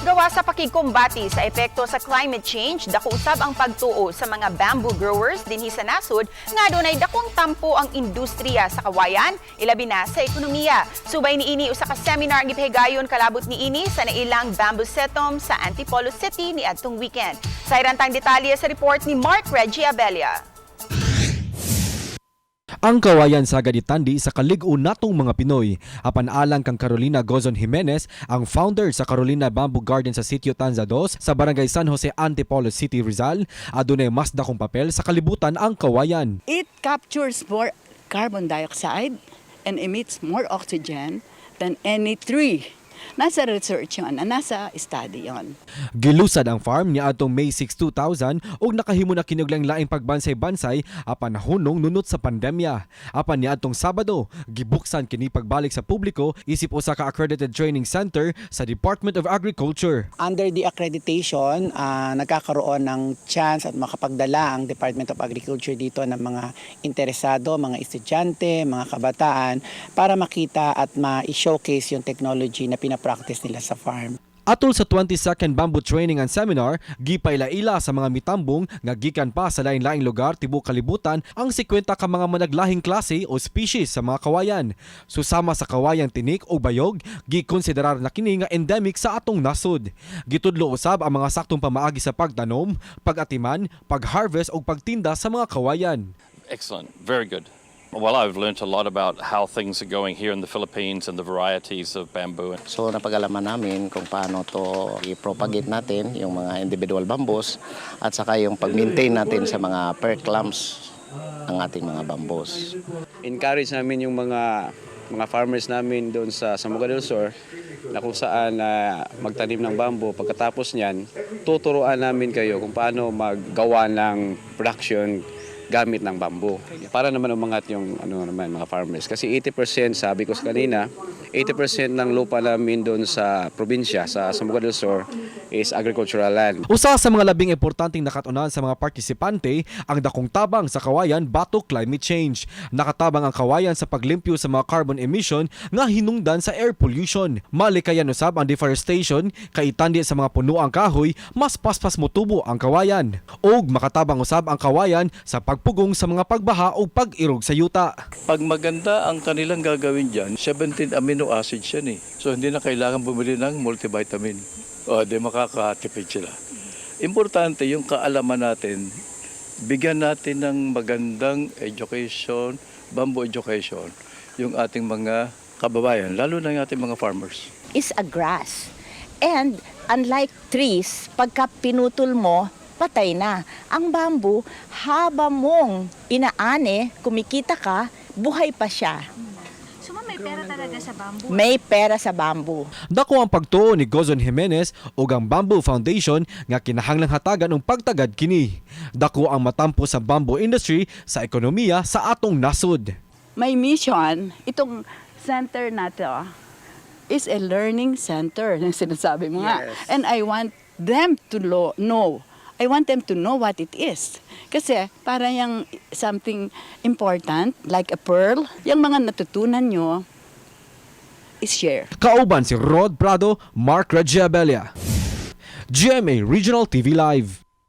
Gawa sa pakigkumbati sa epekto sa climate change, dako usab ang pagtuo sa mga bamboo growers dinhi sa nasod nga dunay dakong tampo ang industriya sa kawayan, ilabi na sa ekonomiya. Subay niini, usa ka seminar ang gipahigayon kalabot niini sa nailang Bambusetum sa Antipolo City niadtong weekend. Sa irantang detalye sa report ni Mark Reggie Abella. Ang kawayan sagad itandi sa kalig-on natong mga Pinoy. Apan alang kang Carolina Gozon Jimenez, ang founder sa Carolina Bamboo Garden sa Sitio Tanza 2 sa Barangay San Jose, Antipolo City, Rizal, adunay mas dakong papel sa kalibutan ang kawayan. It captures more carbon dioxide and emits more oxygen than any tree. Nasa research yun, nasa study yun. Gilusad ang farm niya atong May 6, 2000 ug nakahimo na kini og laing pagbansay-bansay apan nahunong nunot sa pandemya. Apan niadtong Sabado, gibuksan kini pagbalik sa publiko isip usa ka accredited training center sa Department of Agriculture. Under the accreditation, nagkakaroon ng chance at makapagdala ang Department of Agriculture dito ng mga interesado, mga estudyante, mga kabataan para makita at ma-showcase yung technology na pinapractice nila sa farm. Atol sa 22nd Bamboo Training and Seminar, gipaila-ila sa mga mitambong nga gikan pa sa lain-laing lugar tibuok kalibutan ang 50 ka mga managlahing klase o species sa mga kawayan. Susama sa kawayang tinik o bayog, gikonsiderar na kini nga endemic sa atong nasod. Gitudlo usab ang mga saktong pamaagi sa pagtanom, pag-atiman, pag-harvest ug pagtinda sa mga kawayan. Excellent, very good. Well, I've learnt a lot about how things are going here in the Philippines and the varieties of bamboo. So napag-alaman namin kung paano to i-propagate natin yung mga individual bamboos at saka yung pag-maintain natin sa mga per clumps ng ating mga bamboos. Encourage namin yung mga farmers namin doon sa Zamboanga del Sur na kung saan magtanim ng bamboo. Pagkatapos niyan, tuturuan namin kayo kung paano maggawa ng production gamit ng bamboo. Para naman umangat yung ano naman mga farmers. Kasi 80%, sabi ko sa kanina, 80% ng lupa namin doon sa probinsya, sa Zamboanga del Sur, is agricultural land. Usa sa mga labing importanteng nakatunan sa mga partisipante ang dakong tabang sa kawayan batok climate change. Nakatabang ang kawayan sa paglimpyo sa mga carbon emission nga hinungdan sa air pollution. Malikayan usab ang deforestation kay itandi sa mga puno ang kahoy, mas paspas motubo ang kawayan. Og makatabang usab ang kawayan sa pagpugong sa mga pagbaha o pag-irog sa yuta. Pag maganda ang kanilang gagawin dyan, 17 amino acids yan eh. So hindi na kailangan bumili ng multivitamin. O di makakatipid sila. Importante yung kaalaman natin, bigyan natin ng magandang education, bamboo education, yung ating mga kababayan, lalo na yung ating mga farmers. Is a grass. And unlike trees, pagka pinutol mo, patay na. Ang bamboo, haba mong inaani, kumikita ka, buhay pa siya. So ma'am, may pera talaga sa bamboo? May pera sa bamboo. Dako ang pagtuo ni Gozon Jimenez ug ang Bamboo Foundation nga kinahanglang hatagan og pagtagad kini. Dako ang matampo sa bamboo industry sa ekonomiya sa atong nasod. My mission, itong center na to, is a learning center, na sinasabi mo nga. And I want them to know. I want them to know what it is. Kasi para yung something important, like a pearl, yung mga natutunan nyo, is share. Kauban si Rod Prado, Mark Regiabelia. GMA Regional TV Live.